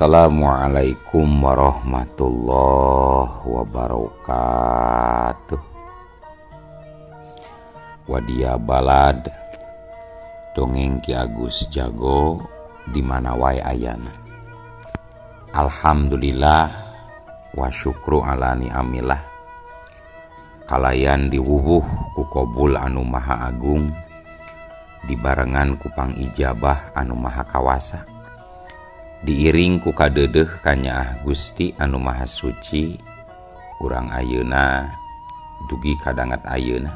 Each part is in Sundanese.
Assalamualaikum warahmatullahi wabarakatuh. Wadia balad dongeng Ki Agus Jago di mana wae ayana. Alhamdulillah wa syukru ala ni'amillah. Kalayan diwuwuh ku kobul anu maha agung, dibarengan ku pangijabah anu maha kawasa, diiring ku kadeudeuh kanyaah Gusti anu maha suci. Urang ayeuna dugi kadangat ayeuna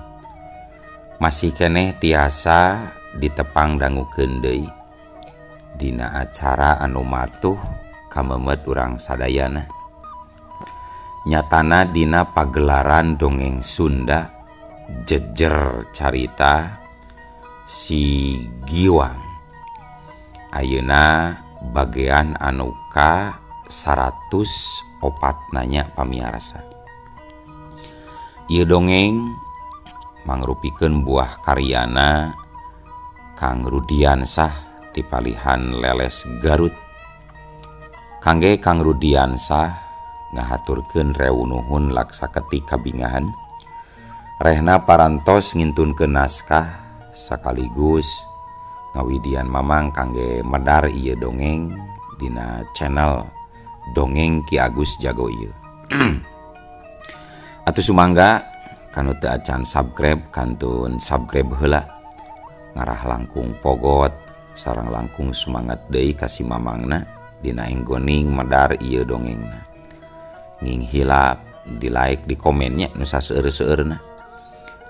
masih keneh tiasa ditepang dangukeun deui dina acara anu matuh kamemet urang sadayana, nyatana dina pagelaran dongeng Sunda jejer carita Si Giwang. Ayeuna bagian anu ka 104 nanya pamiarsa. Ieu dongeng mangrupikeun buah karyana Kang Rudiansah ti palihan Leles Garut. Kangge Kang Rudiansah ngahaturkeun rewu nuhun laksa ketik kabingahan rehna parantos ngintunkeun naskah sakaligus ngawidian mamang kangge medar ieu dongeng dina channel Dongeng Ki Agus Jago ieu. Atuh sumangga kanu teu acan subscribe kantun subscribe heula, ngarah langkung pogot sareng langkung semangat deui ka si mamangna dina enggoning medar ieu dongengna. Nging hilap di like di komennya nu saseueur-seueurna.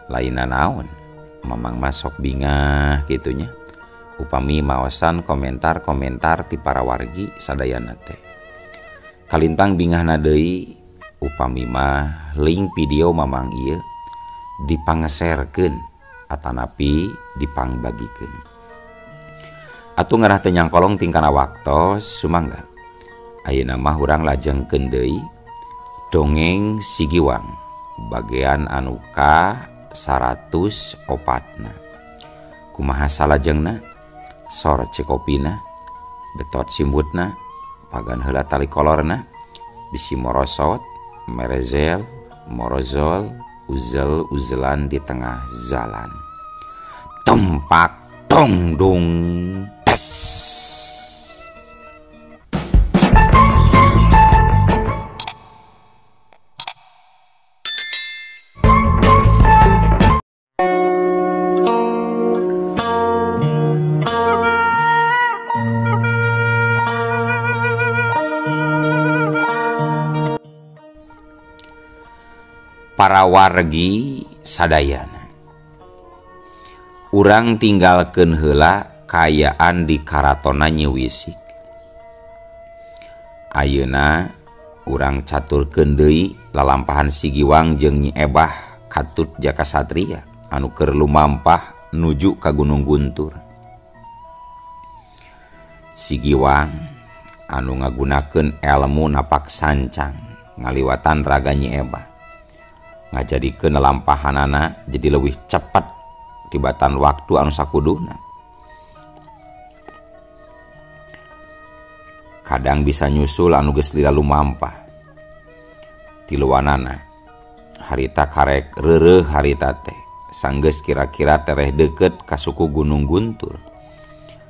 Lainna naon mamang mah sok bingah kitunya upami maosan komentar-komentar ti para wargi sadayana teh. Kalintang bingahna deui upami mah link video mamang ieu dipangeserkeun atanapi dipangbagikeun. Atuh ngarah teu nyangkolong tingkana waktos sumangga. Ayeuna mah urang lajengkeun deui dongeng Si Giwang bagian anu ka 104na. Kumaha salajengna? Sor cekopina, betot simbutna, pagan heula tali kolorna, bisi morosot, merezel, morozol, uzel uzelan di tengah jalan. Tumpak dong dong tes. Para wargi sadayana, urang tinggalkeun heula kaayaan di karatona Nyiwisik. Ayeuna urang caturkeun deui lalampahan Si Giwang jeung Nyi Ebah katut Jaka Satria anu keur lumampah nuju ka Gunung Guntur. Si Giwang anu ngagunakeun elmu napak sancang ngaliwatan raga Nyi Ebah, ngajadikeun lalampahanana jadi leuwih cepet tibatan waktu anu sakuduna. Kadang bisa nyusul anu geus lila lumampah tiluanana. Harita karek reureuh harita teh sanggeus kira-kira tereh deukeut ka suku Gunung Guntur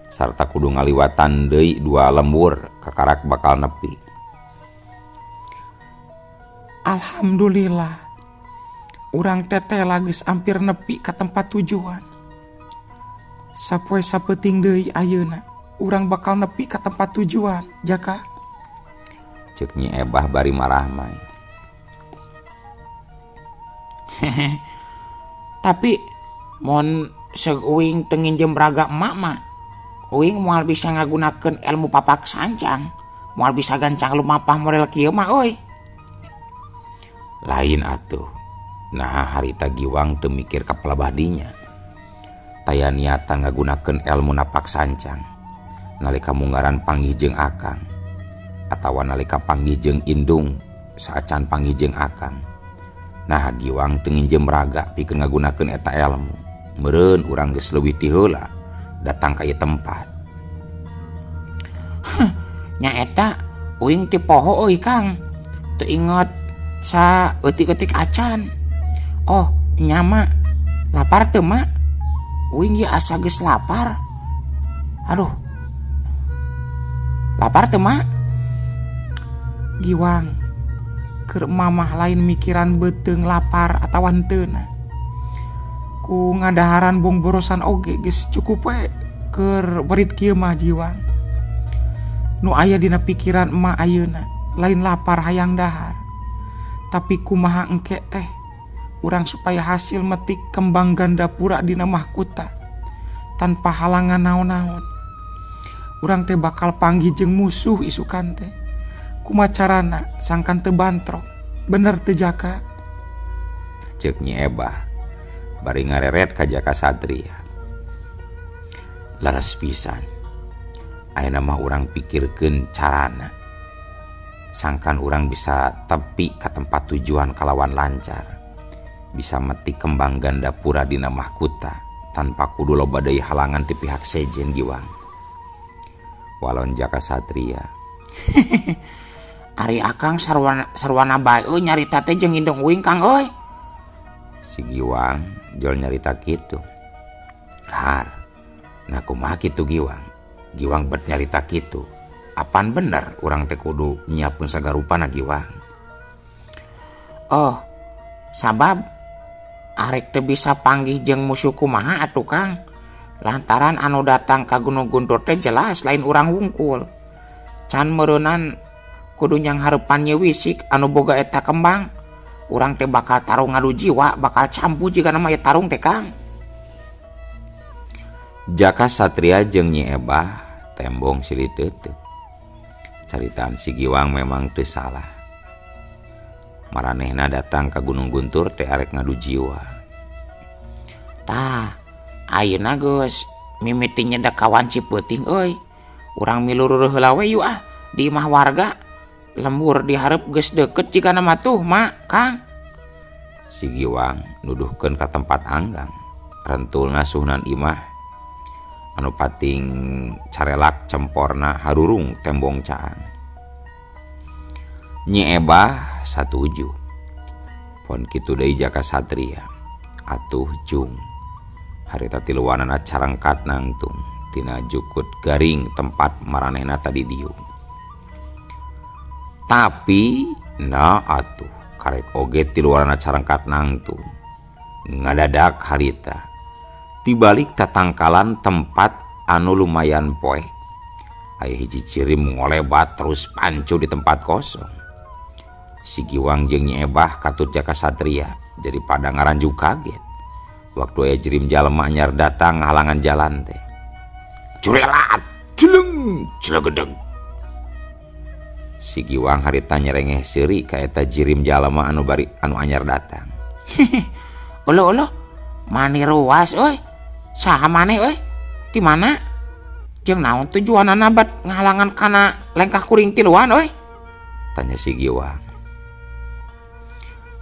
sarta kudu ngaliwatan deui dua lembur kakarak bakal nepi. Alhamdulillah urang teteh lagis ampir nepi ka tempat tujuan. Sapoe sapeuting deui ayeuna urang bakal nepi ka tempat tujuan, Jaka. Ceuk Nyi Ebah bari marahmai. Tapi mun seuing teu nginjem raga emak mah, uing moal bisa ngagunakeun ilmu papak sancang, moal bisa gancang lumampah model kieu mah euy. Lain atuh. Nah harita Giwang teu mikir ka palabadinya. Taya niatan ngagunakeun elmu napak sancang nalika munggaran panggih jeung akang atawa nalika panggih jeung indung saacan panggih jeung akang. Nah Giwang teu nginjem raga pikeun ngagunakeun eta elmu. Meureun urang geus leuwih ti heula datang ka ieu tempat. Nya eta Uing ti poho euy Kang. Teu inget sa eutik-eutik acan. Oh, nya mak. Lapar teu mak? Uing ieu asa geus lapar. Aduh. Lapar teu mak? Giwang, keur mamah lain mikiran beuteung lapar atawa henteu. Ku ngadaharan bongborosan oge geus cukup we keur berit kieu mah Giwang. Nu aya dina pikiran emak ayeuna lain lapar hayang dahar. Tapi kumaha engke teh urang supaya hasil metik kembang gandapura dina mahkota tanpa halangan naon-naon. Urang teh bakal panggih jeung musuh isukan teh. Kumaha carana sangkan teu bantrok. Bener teu Jaka? Ceuk Nyi Ebah bari ngareret ka Jaka Satria. Leres pisan. Ayeuna mah urang pikirkeun carana. Sangkan urang bisa tepi ka tempat tujuan kalawan lancar. Bisa metik kembang gandapura dina mahkota tanpa kudu loba deui halangan ti pihak sejen Giwang. Walon Jaka Satria. Ari akang sarwana bae euy nyarita teh jeung indung uing Kang euy. Si Giwang jol nyarita kitu. Har. Nah kumaha kitu Giwang? Giwang bet nyarita kitu. Apan bener urang teh kudu nyiapkeun sagarupana Giwang? Oh, sabab arek teu bisa panggih jeung musuh kumaha atuh Kang. Lantaran anu datang ka Gunung Guntur teh jelas lain urang wungkul. Can meureunnan kudu nyang hareupan Nyi Wisik anu boga eta kembang. Urang teh bakal tarung ngadu jiwa, bakal campuh jigana mah tarung teh Kang. Jaka Satria jeung Nyi Ebah tembong silih teuteuk. Caritaan si Giwang memang teu salah. Maranehna datang ka Gunung Guntur teh arek ngadu jiwa. Tah, ayeuna geus mimiti nyedak kawan Cipeuting euy. Urang milu rureuh heula we yuk ah di imah warga. Lembur dihareup geus deukeut jigana mah tuh, Mak, Kang. Si Giwang nuduhkeun ka tempat anggang. Rentulna suhunan imah anu pating carelak cemporna harurung tembong caang. Nyi Ebah satuju. Pon kitu deui Jaka Satria. Atuh jung. Harita tiluanana carangkat nangtung tina jukut garing tempat maranehna tadi diuk. Tapi nah atuh karek oge tiluanana carangkat nangtung. Ngadadak harita tibalik tatangkalan tempat anu lumayan poek. Aya hiji cirim ngolebat terus pancu di tempat kosong. Si Giwang jeung Nyi Ebah katut Jaka Satria jadi pada ngaranjuk kaget. Waktu aya jirim jalma anyar datang halangan jalan teh. Curelat, celeng, celegedeg. Si Giwang harita nyerengeh seuri ka eta jirim jalma anu bari anu anyar datang. Uluh uluh, mani ruas euy. Saha maneh euy? Di mana? Jeung naon tujuanana bat ngahalangan kana lengkah kuring tiluan euy? Tanya si Giwang.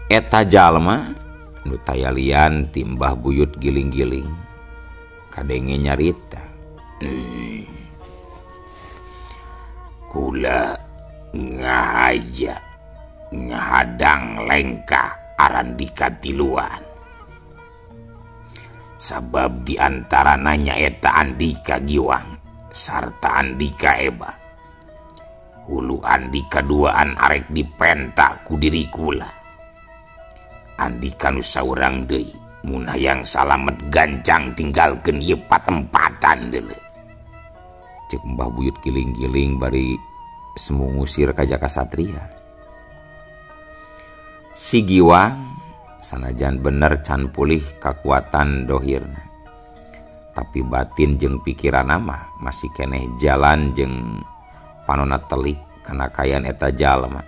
Eta jalma nu taya lian timbah buyut giling-giling. Kadenge nyarita. Kula ngahaja ngahadang lengkah arandika tiluan. Sabab di antarana nyaeta Andika Giwang sarta Andika Eba. Hulu Andika duaan arek dipenta ku diri kula. Andika nu saurang deui mun hayang salamet gancang tinggalkeun ieu patempatan deuleu. Cek Mbah Buyut giling-giling bari semu ngusir ka Jaka Satria. Si Giwang sanajan bener can pulih kakuatan dohirna, tapi batin jeung pikiranna mah masih keneh jalan jeung panona telik kana kayan eta jalma.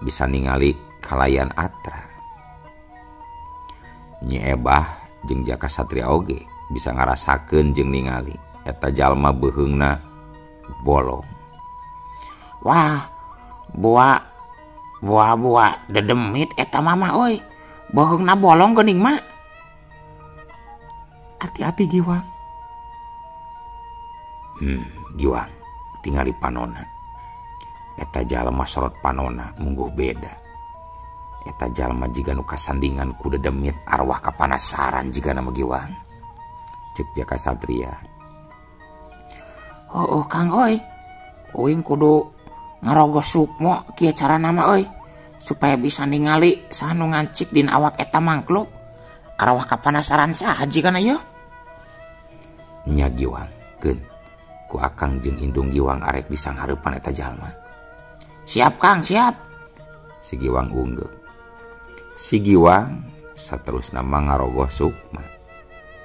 Bisa ningali kalayan atra. Nyi Ebah jeung Jaka Satria oge bisa ngarasakeun jeung ningali eta jalma beuheungna bolong. Wah, buah buah dedemit eta mama euy. Beuheungna bolong geuning mak. Hati-hati Giwang. Giwang tingali panona. Eta jalma sorot panona mungguh beda. Eta jalma jiga nu kasandingan ku dedemit arwah kapanasaran jiga nama Giwang. Cek Jaka Satria. Oh, Kang oi. Uing kudu ngarogoh sukmo kieu carana mah euy supaya bisa ningali saha nu ngancik dina awak eta mangkluk. Arwah kapanasaran saha jigana ieu? Nya Giwang, keun ku akang jeung indung Giwang arek disanghareupan eta jalma. Siap Kang, siap. Si Giwang unggeuh. Si Giwang saterusna mah ngarogoh sukma.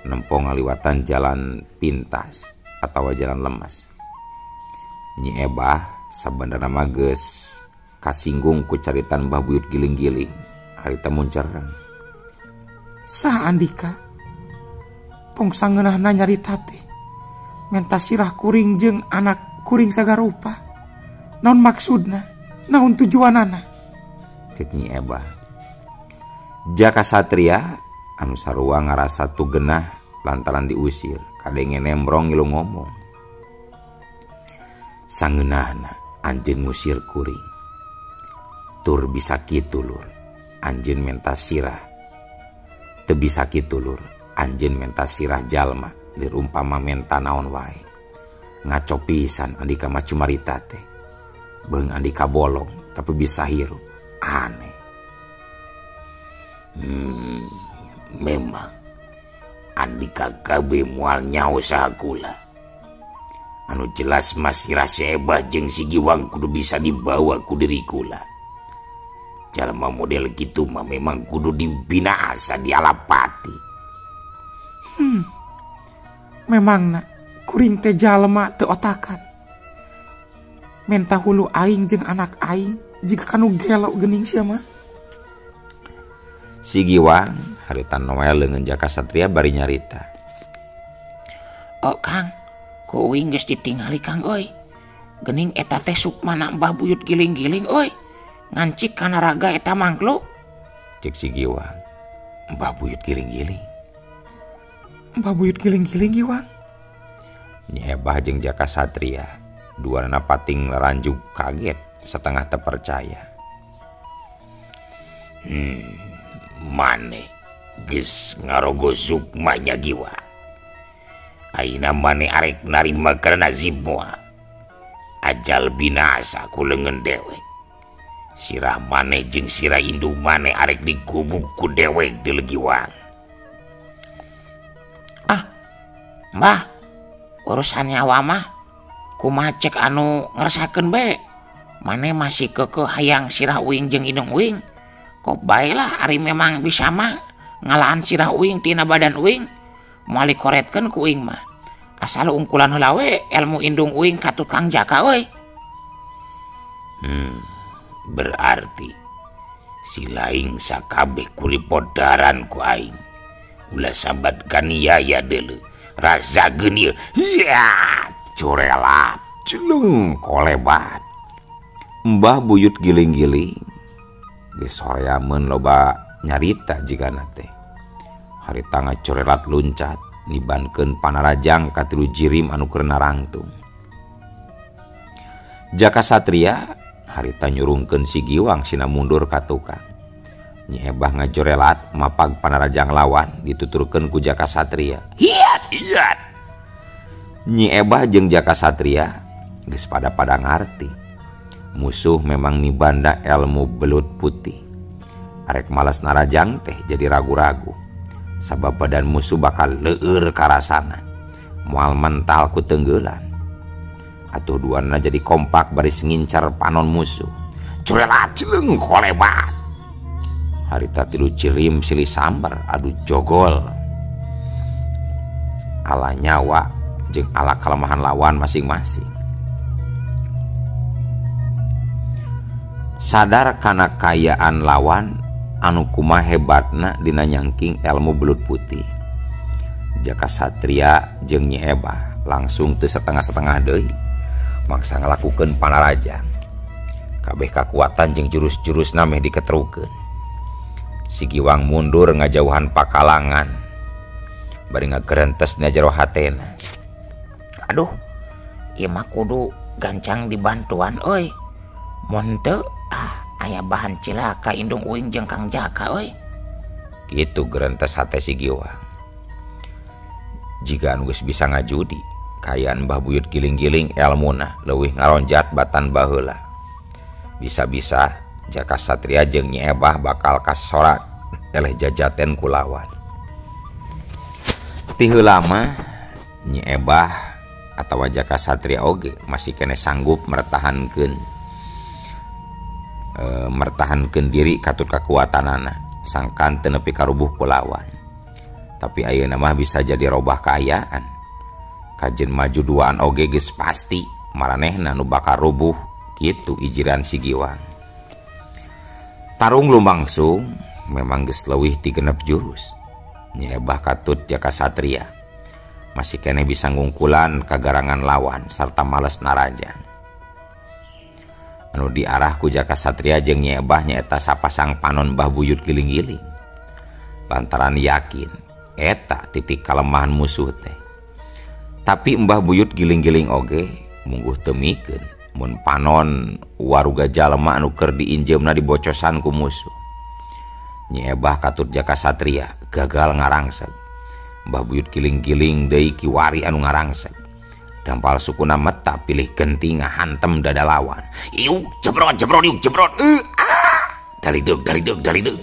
Nempo ngaliwatan jalan pintas atawa jalan lemas. Nyi Ebah sabenerna mah geus kasinggung ku caritan Mbah Buyut Giling-giling harita muncereng. Saha Andika? Tong sangeunahna nyarita teh. Menta sirah kuring jeung anak kuring sagarupa. Naon maksudna? Naon tujuanana? Cek Nyi Ebah. Jaka Satria anu sarua ngarasa tugenah lantaran diusir, kadenge nembrong ngilu ngomong. Sangeunahna anjeun ngusir kuring. Tur bisa kitu lur, anjeun menta sirah. Teu bisa kitu lur, anjeun menta sirah jalma, lir umpama menta naon wae. Ngaco pisan Andika mah cumarita teh. Beung Andika bolong tapi bisa hirup. Aneh. Memang Andika kabeh moal nyaho saha kula. Anu jelas mas sirah si Ebah jeung si Giwang kudu bisa dibawa ku diri kula. Jalma model kitu mah memang kudu dibina asa dialapati. Memangna kuring teh jalma teu otakan. Menta hulu aing jeung anak aing jiga kanu gelo geuning sia mah. Si Giwang harita Noel leungeun Jaka Satria bari nyarita. Oh Kang, ku uing geus ditingali Kang euy. Geuning eta teh sukmana Mbah Buyut Giling-giling euy. Ngancik kana raga eta mangkluk. Cek si Giwang. Mbah Buyut Giling-giling. Mbah Buyut Giling-giling Giwang. Nyi Ebah jeung Jaka Satria duanana pating laranjuk kaget setengah terpercaya. Mane geus ngarogoh sukma nya Giwang. Ayeuna mane arek narima kana nasib moal. Ajal binasa ku leungeun dewek. Sirah maneh jeung sirah indung maneh arek digubuk ku dewek deuleu Giwang. Ah, Mbah, urusan nyawa mah kumaha cek anu ngeresakeun bae. Maneh masih keukeuh hayang sirah uing jeung indung uing. Kok bae lah ari memang bisa mah ngalaan sirah uing tina badan uing. Moal dikoretkeun ku uing mah. Asal ungkulan heula we ilmu indung uing ka tukang Jaka euy. Berarti si laing sakabeh kuripodaran ku aing. Ulah sambat kaniaya deuleu. Rasakeun ieu. Hiya, corelat celung kolebat. Mbah Buyut Giling-giling geus horeameun loba nyarita jigana teh. Harita ngacorelat luncat nibankeun panarajang ka tilu jirim anu keur narangtung. Jaka Satria harita nyurungkeun si Giwang sina mundur ka tukang. Nyi Ebah ngajorelat mapag panarajang lawan dituturkeun ku Jaka Satria. Hiat hiat. Nyi Ebah jeung Jaka Satria geus pada-pada ngarti. Musuh memang mibanda ilmu belut putih. Arek malas narajang teh jadi ragu-ragu. Sabab badan musuh bakal leueur karasana. Moal mental ku tenggelan. Atuh duana jadi kompak baris ngincar panon musuh. Curelat celeng kolebat. Harita tilu cirim silih sambar adu jogol. Ala nyawa jeung ala kelemahan lawan masing-masing. Sadar kana kayaan lawan anu kumaha hebatna dina nyangking ilmu belut putih. Jaka Satria jeung Nyi Ebah langsung teu setengah-setengah deui maksa ngalakukeun panarajang. Kabeh kakuatan jeung jurus-jurusna meh diketrukeun. Si Giwang mundur ngajauhan pakalangan bari ngagerentes dina jero hatena. Aduh, ieu mah kudu gancang dibantuan euy. Mun teu aya bahan cilaka indung uing jeung Kang Jaka euy. Kitu gerentes hate si Giwang. Jika anu geus bisa ngajudi, kaayaan Mbah Buyut Giling-giling elmuna leuwih ngaronjat batan baheula. Bisa-bisa Jaka Satria jeung Nyi Ebah bakal kasorak eleh jajaten ku lawan. Ti heula mah Nyi Ebah atawa Jaka Satria oge masih keneh sanggup mertahankeun diri katut kakuatanana sangkan teu nepi karubuh ku lawan. Tapi ayeuna mah bisa jadi robah kaayaan. Kajen maju duaan oge geus pasti maranehna nu bakal rubuh kitu ijiran si Giwang. Tarung lumangsung memang geus leuwih ti 6 jurus. Nyi Ebah katut Jaka Satria masih keneh bisa ngungkulan kagarangan lawan sarta males narajang. Anu diarah ku Jaka Satria jeung Nyi Ebah nyaeta sapasang panon Mbah Buyut Giling-giling. Lantaran yakin eta titik kalemahan musuh teh. Tapi Mbah Buyut Giling-giling oge mungguh teu mikeun mun panon waruga jalma anu keur diinjeumna dibocosan ku musuh. Nyi Ebah katut Jaka Satria gagal ngarangseg. Mbah Buyut Giling-giling deui kiwari anu ngarangseg. Dampal sukuna meta pilih genti ngahantem dada lawan. Iuk jebrot jebrot iuk jebrot. Dalideug dalideug dalideug.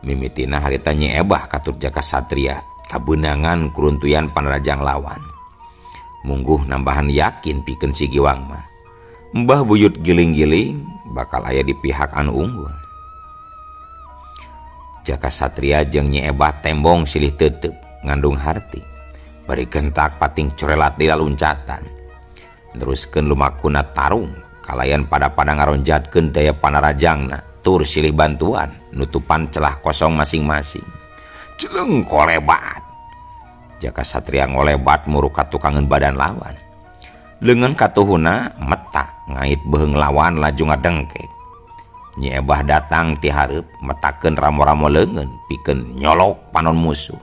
Mimitina harita Nyi Ebah katut Jaka Satria kabeunangan kuruntuyan panarajang lawan. Mungguh nambahan yakin pikeun si Giwang mah. Mbah Buyut Giling-giling bakal aya di pihak anu unggul. Jaka Satria jeung Nyi Ebah tembong silih tetep ngandung harti. Bari gentak pating corelat di laluncatan. Neruskeun lumakuna tarung kalayan pada-pada ngaronjatkeun daya panarajangna tur silih bantuan nutupan celah kosong masing-masing. Jeleng kolebat. Jaka Satria ngolebat muruk katukangeun badan lawan. Leungeun katuhuna meta ngait beuheung lawan laju ngadengkek. Nyi Ebah datang ti hareup metakeun ramo-ramo leungeun pikeun nyolok panon musuh.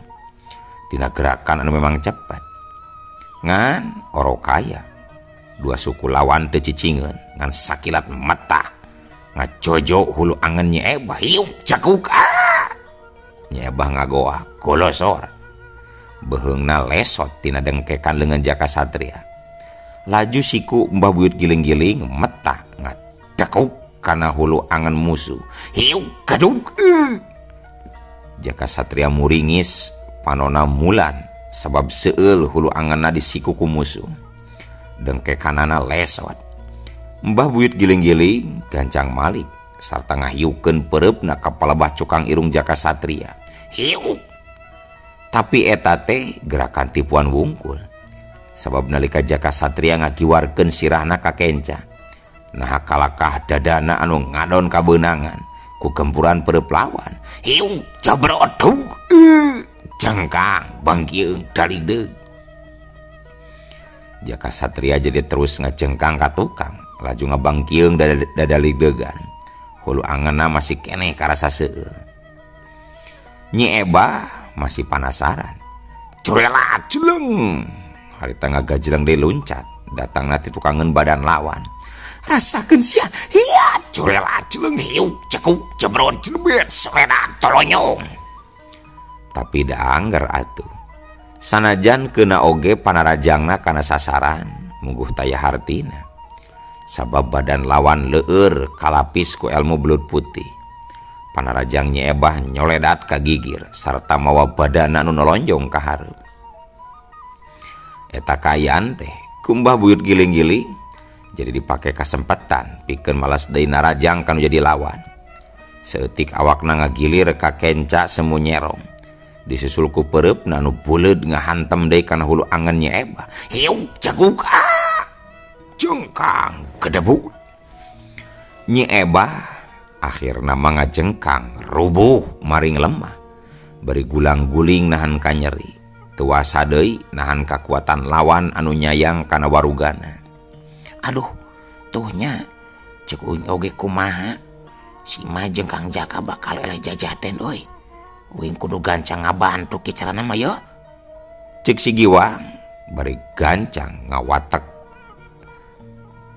Dina gerakan anu memang cepat. Ngan oro kaya dua suku lawan teu cicingeun ngan sakilat meta ngajojo hulu angen Nyi Ebah. Hiup cakuk ah. Nyi Ebah ngagoah golosor. Beuheungna lesot tina dengkekan leungeun Jaka Satria. Laju siku Mbah Buyut Giling-giling meta ngadekuk kana hulu angen musuh. Hiup kaduk. Jaka Satria muringis panona mulan sabab seueul hulu angenna disiku ku musuh. Dengkekanana lesot. Mbah Buyut Giling-giling gancang malik sarta ngahiukeun peureupna ka palebah cukang irung Jaka Satria. Hiup. Tapi eta teh gerakan tipuan wungkul. Sabab nalika Jaka Satria ngakiwarkeun sirahna ka kenca. Nah kalakah dadana anu ngadon kabeunangan ku gempuran peureub lawan. Hiup jabrot. Jengkang bangkieung dalideug. Jaka Satria jadi terus ngajengkang ka tukang laju ngabangkieung dadalidegan. Hulu angenna masih keneh karasa seueur. Nyi Ebah masih panasaran. Curelat jeleng. Harita ngagajleng deui luncat, datangna ti tukangeun badan lawan. Rasakeun sia. Hiya curelat jeleng hiup cekuk jebrot jelebet soredak tolonyong. Tapi da angger atuh. Sanajan keuna oge panarajangna kana sasaran, mungguh taya hartina. Sabab badan lawan leueur kalapis ku elmu belut putih. Panarajang Nyi Ebah nyoledat ka gigir sarta mawa badana nu nolonjong ka hareup. Eta kaayaan teh ku Mbah Buyut Giling-giling jadi dipake kasempatan pikeun malas deui narajang kanu jadi lawan. Saeutik awakna ngagilir ka kenca semu nyerong. Disusul ku peureupna nu buleud ngahantem deui kana hulu angen Nyi Ebah. Hiup cakuk ah. Jengkang gedebuk. Nyi Ebah akhirna mah ngajengkang rubuh maring lemah. Bari gulang-guling nahan kanyeri. Tuasa deui nahan kakuatan lawan anu nyayang kana warugana. Aduh, tuhnya cek uing oge kumaha. Si Ma jeung Kang Jaka bakal eleh jajaten euy. Uing kudu gancang ngabantu ki carana mah yo. Cek si Giwang bari gancang ngawatek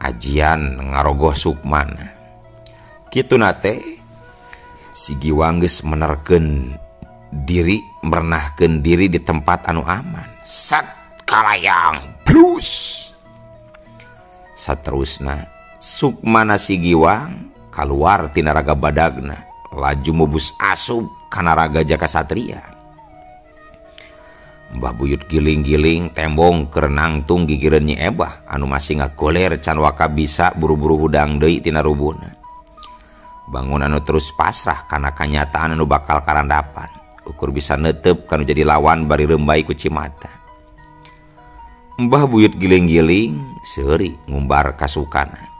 Ajian ngarogoh sukmana. Kituna teh si Giwang geus menerkeun diri, merenahkeun diri di tempat anu aman. Sat kalayang plus. Saterusna sukmana si Giwang kaluar tina raga badagna, laju mubus asup kana raga Jaka Satria. Mbah Buyut giling-giling tembong keur nangtung gigireun Nyi Ebah anu masih ngagoler can waka bisa buru-buru hudang deui tina rubuna. Bangun anu terus pasrah kana kanyataan anu bakal karandapan, ukur bisa netep kanu jadi lawan bari reumbai ku cimata. Mbah Buyut giling-giling seuri ngumbar kasukana.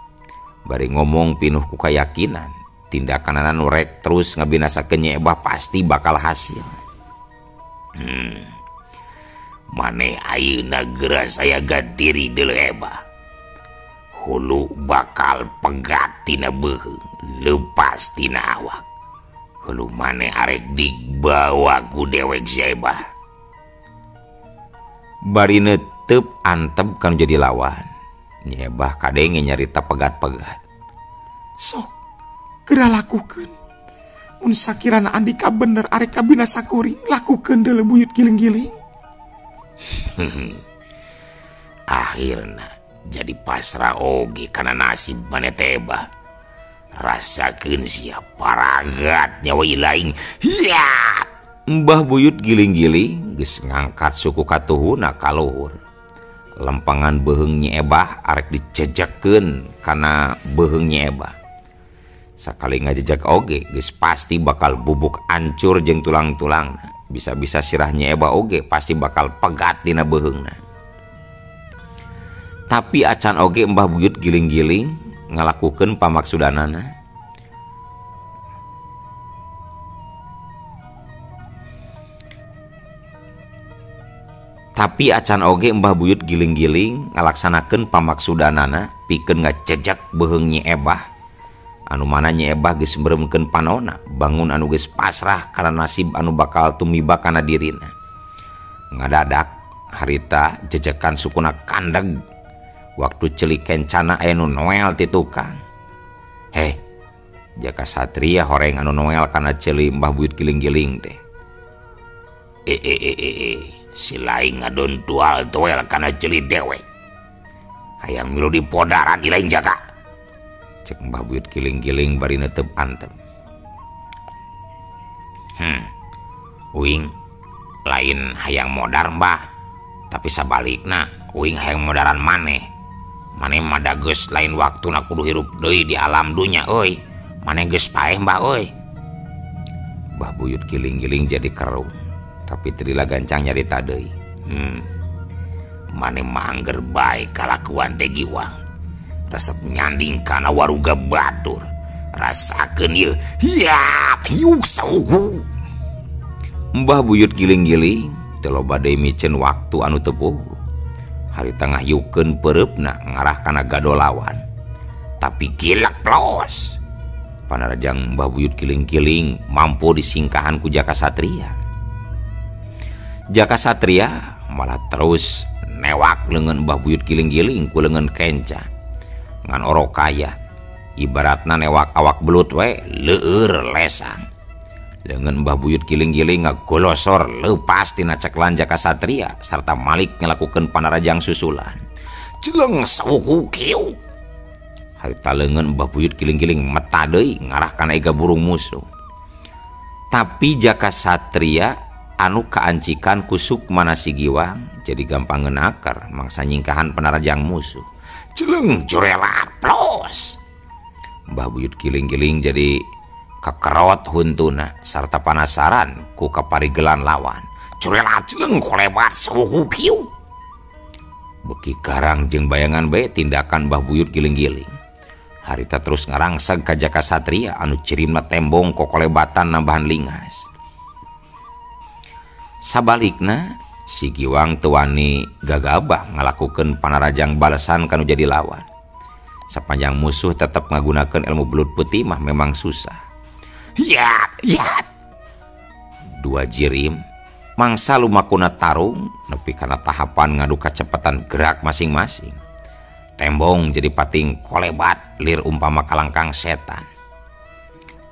Bari ngomong pinuh ku kayakinan, tindakanana nu rek terus ngabinasakeun Nyi Ebah pasti bakal hasil. Maneh ayeuna geura sayaga diri deuleu Ebah. Hulu bakal pegat tina beuheung, leupas tina awak. Hulu maneh arek dibawa ku dewek si Ebah. Bari netep antep kanu jadi lawan. Nyi Ebah kadenge nyarita pegat-pegat. Sok geura lakukeun. Mun sakirana Andika bener arek kabinasa kuring, lakukeun deuleu Buyut giling-giling. Akhirna jadi pasrah oge kana nasib maneh teh Ebah. Rasakeun sia paragat nyawa ilaing. Hiat. Mbah Buyut giling-giling geus ngangkat suku katuhuna ka luhur. Lempangan beuheung Nyi Ebah arek dijejekeun kana beuheung Nyi Ebah. Sakali ngajejek oge geus pasti bakal bubuk ancur jeung tulang-tulangna. Bisa-bisa sirah Nyi Ebah oge pasti bakal pegat dina beuheungna. Tapi acan oge Mbah Buyut giling-giling ngalakukeun pamaksudanana. Tapi acan oge Mbah Buyut giling-giling ngalaksanakeun pamaksudanana pikeun ngajejek beuheung Nyi Ebah. Anu mana Nyi Ebah geus meureumkeun panona, bangun anu geus pasrah kana nasib anu bakal tumiba kana dirina. Ngadadak harita jejekan sukuna kandeg. Waktu celik kencana aya nu noel ti tukang. Heh, Jaka Satria horeng anu noel kana ceuli Mbah Buyut giling-giling teh. Si laing ngadon tual toel kana ceuli dewek. Hayang milu dipodaran ilaing Jaka. Cek Mbah Buyut giling-giling bari netep antep. Uing lain hayang modar Mbah, tapi sabalikna uing hayang modaran maneh. Maneh mah da geus lain waktuna kudu hirup deui di alam dunya euy. Maneh geus paeh Mbah euy. Mbah Buyut giling-giling jadi kerung, tapi teu gancang nyarita deui. Maneh mah angger bae kalakuan teh Giwang. Resep nyanding kana waruga batur. Rasakeun ieu. Hiat hiuk sauhu. Mbah Buyut giling-giling teu loba deui miceun waktu anu teu puguh. Harita ngahyukeun peureupna ngarah kana gadolawan. Tapi gilek plos. Panarajang Mbah Buyut giling-giling mampu disingkahan ku Jaka Satria. Jaka Satria malah terus newak leungeun Mbah Buyut giling-giling ku leungeun kenca. Ngan orok kaya ibaratna newak awak belut we leur lesang. Leungeun Mbah Buyut giling-giling ngagolosor leupas tina ceklan Jaka Satria sarta malik ngalakukeun panarajang susulan. Jeleng sauhu kieu. Harita leungeun Mbah Buyut giling-giling meta deui ngarah kana iga burung musuh. Tapi Jaka Satria anu kaancikan ku sukmana si Giwang jadi gampang ngeunakar mangsa nyingkahan panarajang musuh. Jeleng jurelat plos. Mbah Buyut giling-giling jadi kekerot huntuna sarta panasaran ku kaparigelan lawan. Jurelat jeleng kolebat sauhu kieu. Beki garang jeung bayangan bae tindakan Mbah Buyut giling-giling. Harita terus ngarangseg ka Jaka Satria anu cirimna tembong kokolebatan nambahan lingas. Sabalikna si Giwang teu wani gagabah ngalakukeun panarajang balasan kanu jadi lawan. Sapanjang musuh tetap ngagunakeun ilmu belut putih mah memang susah. Hiat hiat. Dua jirim mangsa lumakuna tarung nepi kana tahapan ngadu kacepatan gerak masing-masing. Tembong jadi pating kolebat lir umpama kalangkang setan.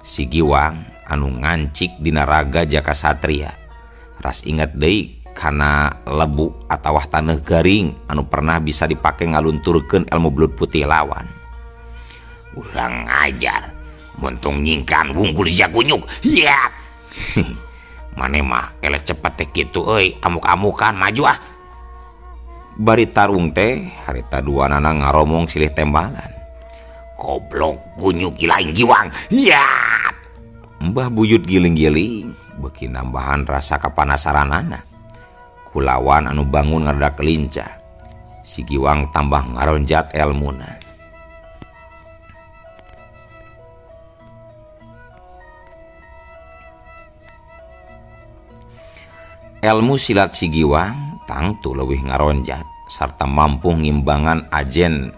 Si Giwang anu ngancik dina raga Jaka Satria ras inget deui kana lebu atawa taneuh garing anu pernah bisa dipake ngalunturkeun ilmu belut putih lawan. Urang ajar muntung nyingkan wungkul sia kunyuk. Ya. Mane mah eleh cepet teh kitu euy, amuk-amukan maju ah. Bari tarung teh harita duanana ngaromong silih tembalan. Goblok kunyuk ilaing Giwang. Ya. Mbah Buyut giling-giling beuki nambahan rasa kapanasaranana. Kulawan anu bangun ngaredak lincah. Si Giwang tambah ngaronjat elmuna. Elmu silat si Giwang tangtu leuwih ngaronjat sarta mampu ngimbangan ajen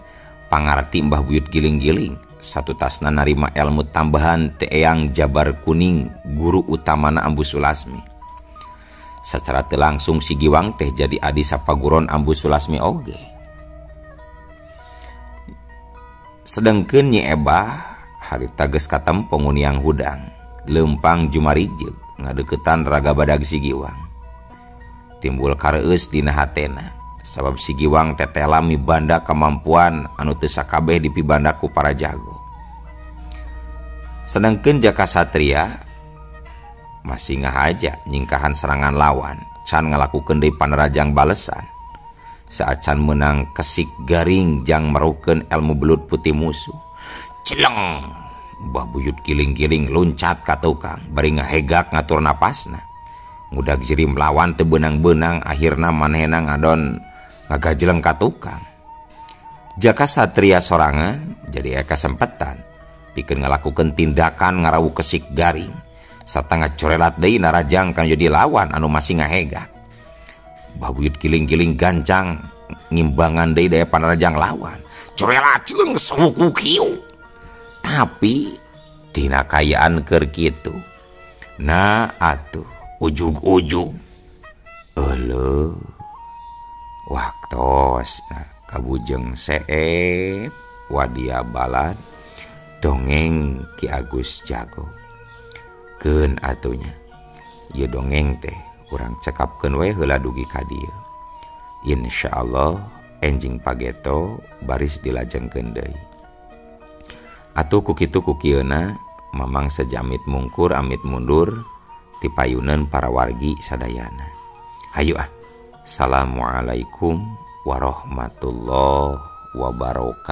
pangarti Mbah Buyut giling-giling. Satu tasna narima elmu tambahan ti Eyang Jabar Kuning guru utamana Ambu Sulasmi. Sacara teu langsung si Giwang teh jadi adi sapaguron Ambu Sulasmi oge. Sedengkeun Nyi Ebah harita geus katempo nguniang hudang leumpang jumarijeg ngadeukeutan raga badag si Giwang. Timbul kareueus dina hatena sabab si Giwang tetela mibanda kemampuan anu teu sakabeh dipibanda ku para jago. Sedengkeun Jaka Satria masih ngahaja nyingkahan serangan lawan, can ngalakukeun deui panarajang balesan. Saacan meunang kesik garing jang merukeun ilmu belut putih musuh. Celeng, Mbah Buyut giling-giling luncat ka tukang bari ngahegak ngatur napasna. Ngudag jirim lawan teu beunang-beunang akhirna manehna ngadon ngagajeleng ka tukang. Jaka Satria sorangan jadi aya kasempetan pikeun ngalakukeun tindakan ngarawu kesik garing sarta ngacorelat deui narajang kang jadi lawan anu masih ngahegak. Mbah Buyut giling-giling gancang ngimbangan deui daya panarajang lawan. Corelat jeung sawuku kieu. Tapi tina kayaan keur kitu. Nah atuh ujug-ujug euleuh waktos nah, kabujeng seep wadia balad dongeng Ki Agus Jago. Keun atunya ieu dongeng teh urang cekapkeun we heula dugi ka dieu. Insyaallah enjing pageto baris dilajengkeun deui. Atuh ku kitu ku kieuna mamang sejamit mungkur amit mundur tipayunan para wargi sadayana. Hayu ah. Assalamualaikum warahmatullahi wabarakatuh.